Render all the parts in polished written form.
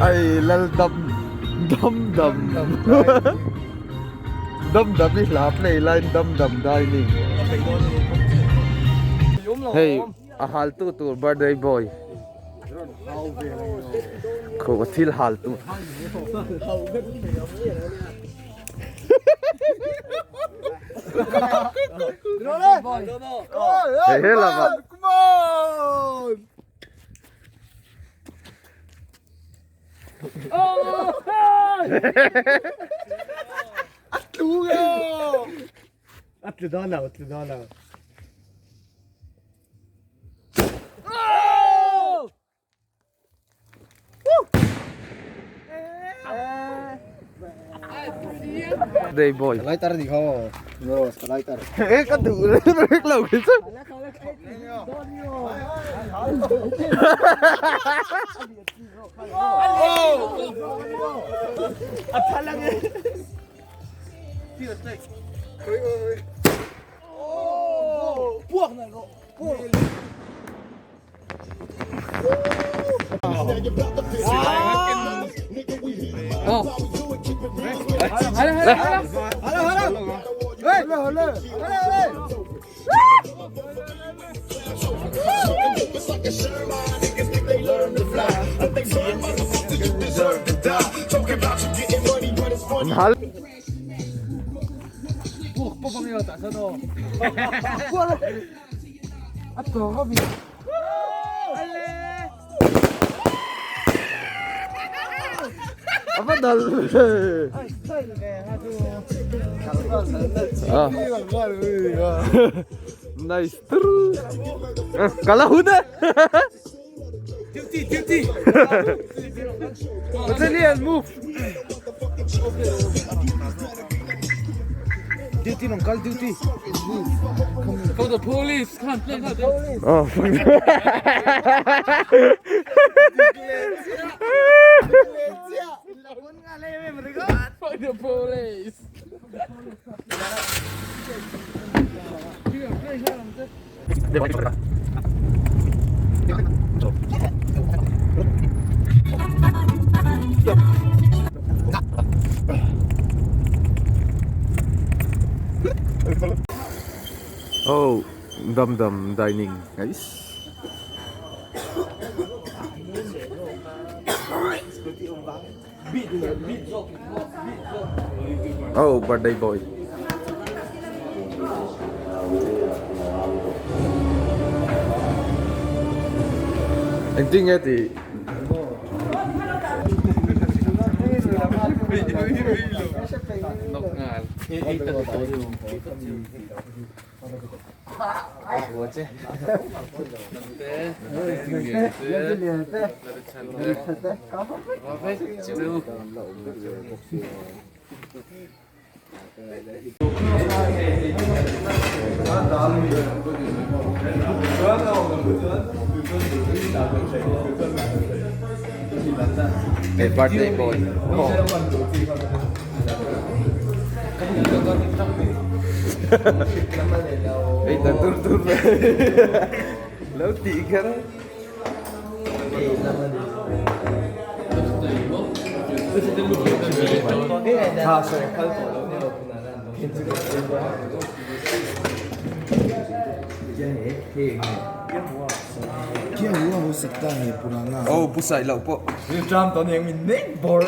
Ai lal dam dam dam dam dam i hla play line dam dam dining hei a hal tu tur birthday boy kho a thil hal tu hei he lama Birthday boy. Lighter ni kho. No, lighter. Ê, con thử rất lâu cái chứ. Hal. A va dal ve. Ah. Nice. Kala hun e. Duty, duty. Brazilian move. Duty nong kal duty. For the police, come, come, come. Oh, fuck. Fuck the police. Oh, dum dum dining, guys. Oh, birthday boy. Anh tin nghe thì Hey, birthday boy. Oh. Hey, ta tur tur. Lâu tị kher. Oh, busai lo po. Tram to niang min nek bor.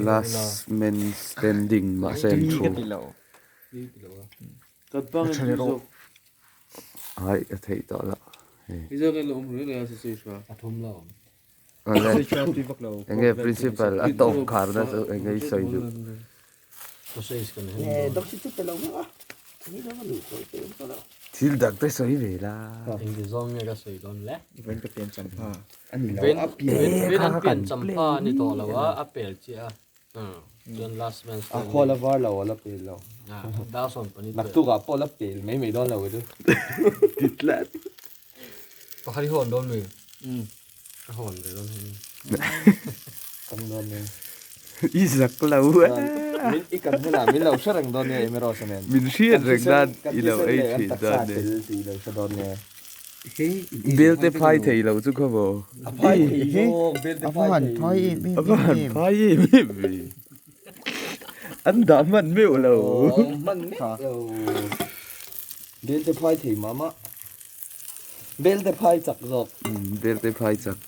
Last man standing mahse an thu ai a theih tawh loh hei enge principal a tawp khar na chu enge i sawi duh. Thil dang te sawi ve la. Engti zawng nge ka sawi dawn le? Ven ka pian champha. Ani lo Ven a pian. Ven an pian champha ani tawh lo a, a pel chiah a. Chuan last man A standing. khual a var lo a la pel lo. Dar sawm pahnih pel. Naktuk ah pawh la pel mai mai dawn lo chu. Ti tlat. Pakhat hi hawn dawn mi? Ka hawn ve dawn hei. Kan dawn nia. I zak lo a. Min i kan hunah min lo hre reng dawn nia Emerose nen. Min hriat reng nan i lo ei thin dawn nia. Kan tel tih i lo hre dawn nia. Belte phai thei lo chu khaw maw? A phai thei zawk, belte phai thei. A va han phai em em ve. An dah hman meuh lo. Hman meuh lo. Belte phai thei mah mah. Belte phai chak zawk. Belte phai chak.